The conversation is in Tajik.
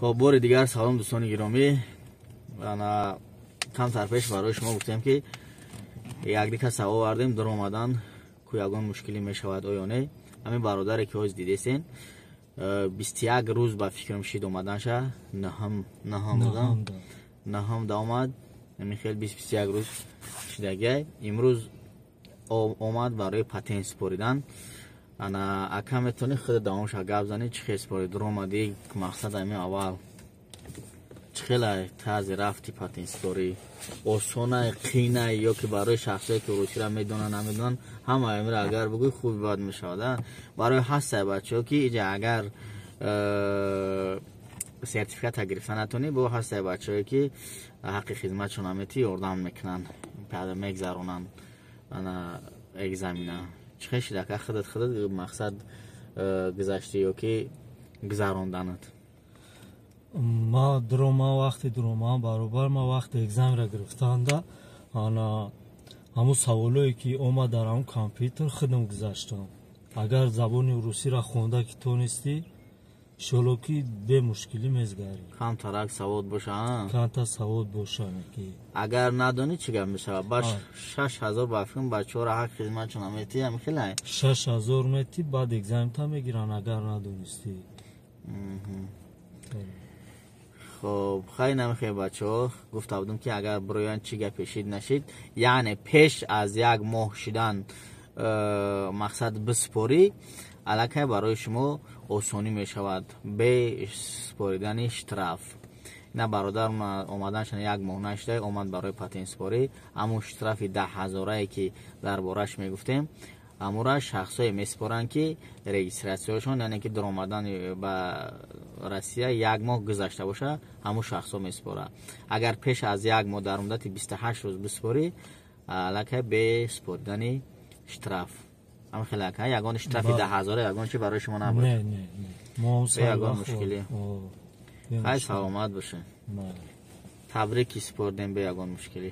Хоб, бори дигар салом, дӯстони гиромӣ. Ана камтар пеш барои шумо гуфтем, ки якди каса овардем, дуромадан ку ягон мушкилӣ мешавад оё не. Ҳамин бародаре ки ҳоз дидесен, 21 рӯз ба фикрам шид омаданша, наҳам да омад. Ҳамин хел 21 рӯз шидагиай. Имрӯз омад барои патент супоридан. Ана, ака, метавонӣ худ давомша гап занӣ, чӣ хел супорӣ, дуромадӣ, мақсад ҳамин аввал чӣ хела тарзи рафти патентсупорӣ, осонай, қийнай ё ки барои шахсое ки русиро медонанд, намедонанд, ҳама амира агар бигӯй, хуби бад мешавад. Барои ҳастай бачаҳо, ки иҷа агар сертификата гирифта натонӣ, бо ҳастай бачаҳое ки ҳаққи хизматшон наметӣ, ёрдам мекунанд, мегзаронанд. Ана экзамена чӣ хел шид, ака? Худат мақсад гузаштӣ ё ки гузаронданат? Ма дурома, вақти дуромаам, баробар, ма вақти экзаменра гирифтанда, ана ҳамун саволое ки омад дар ҳамун компютер, худам гузаштам. Агар забони русиро хонда ки тонистӣ, иншолло ки бемушкилӣ мезгарӣ. Камтарак савод боша. Камтар савод боша ки. Агар надонӣ, чӣ гап мешавад? Ба 6000 ба фикрам бачаҳоро ҳақ хизматшон метӣ, ҳами хелай? 6000 метӣ, баъд экзамента мегиранд, агар надонистӣ. Хоб, хай, намехоҳем. Бачаҳо, гуфта будем, ки агар бироянд, чӣ гапе шид нашид, яъне пеш аз як моҳ шидан мақсад бисупорӣ, аллакай барои шумо осонӣ мешавад бе супоридани штраф. На, бародар, омаданшон як моҳ нашуда, омад барои патентсупорӣ. Ҳамун штрафи 10 ҳазорае ки дар бораш мегуфтем, ҳамура шахсое месупоранд, ки регистрация шон, яъне ки даромадан ба Россия як моҳ гузашта боша, ҳамун шахсҳо месупорад. Агар пеш аз як моҳ дар муддати 28 рӯз бисупорӣ, аллакай бе супоридани штраф. Ҳамин хеле, ака, ягон штрафи 10 ҳазора, ягон чи барои шумо набуд? Не, не, бе ягон мушкилӣ. Хай, саломат боше, табрики, супордем бе ягон мушкилӣ.